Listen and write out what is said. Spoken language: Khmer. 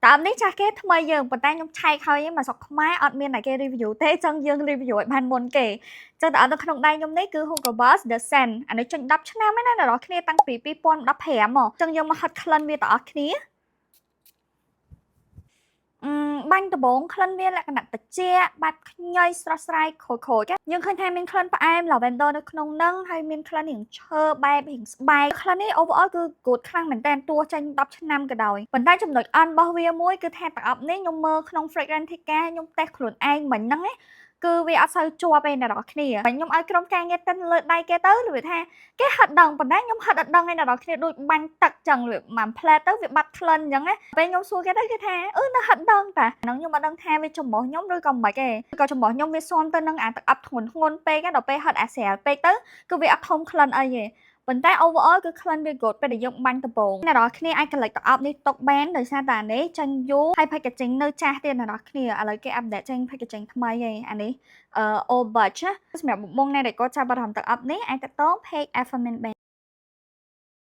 តាមនេះចាស់គេថ្មីយើងប៉ុន្តែខ្ញុំឆែកហើយមកស្រុកខ្មែរអត់មានតែគេ review ទេចឹងយើង review ឲ្យបានមុនគេចឹងតែអត់នៅក្នុងដៃខ្ញុំនេះគឺ Hugo Boss The Scent អានេះចេញ10ឆ្នាំហើយណាអ្នកនរគ្នាតាំងពី2015មកចឹងយើងមកហិតក្លិនវាទាំងអស់គ្នាអឺបាញ់ដំបងក្លិនវាលក្ខណៈត្រជាក់បែបខ្ញីស្រស់ស្រាយក្រូចក្រូចយើងឃើញថាមានក្លិនផ្អែម lavender នៅក្នុងហ្នឹងហើយមានក្លិនរាងឈើបែបរាងស្បែកក្លិននេះ overall គឺ good ខ្លាំងមែនតើតួចេញ10ឆ្នាំក៏ដោយប៉ុន្តែចំណុចអន់របស់វាមួយគឺថាទឹកអប់នេះខ្ញុំមើលក្នុង Fragrantica ខ្ញុំតេស្តខ្លួនឯងមិញហ្នឹងណាគឺវាអត់សូវជាប់ទេអ្នកនរគ្នាខ្ញុំឲ្យក្រុមការងារទិនលើដៃគេទៅឬថាគេហិតដឹងប៉ុន្តែខ្ញុំហិតអត់ដឹងឯអ្នកនរគ្នាដូចបាញ់ទឹកចឹងវាមួយផ្លែទៅវាបាត់ក្លិនអញ្ចឹងណាពេលខ្ញុំសួរគេទៅគេថាអឺនៅហិតដឹងតាហ្នឹងខ្ញុំអត់ដឹងថាវាច្រមុះខ្ញុំឬក៏មិនទេក៏ច្រមុះខ្ញុំវាស៊ាំទៅនឹងអាទឹកអប់ធ្ងន់ធ្ងន់ពេកដល់ពេលហិតអាស្រាលពេកទៅគឺវាអត់ធំក្លិនអីទេប៉ុន្តែ overall គឺក្លិនវា good ពេលដែលយើងបាញ់ដំបូងអ្នកនរគ្នាអាច collect ទឹកអប់នេះទុកបានដោយសារតែអានេះចេញយូរហើយ packaging នៅចាស់ទៀតអ្នកនរគ្នាឥឡូវគេ update ចេញ packaging ថ្មីហើយអានេះអឺ old batch ណាសម្រាប់បងណាដែលគាត់ចាប់អារម្មណ៍ទឹកអប់នេះអាចតាក់ទង page Alphamin បាន។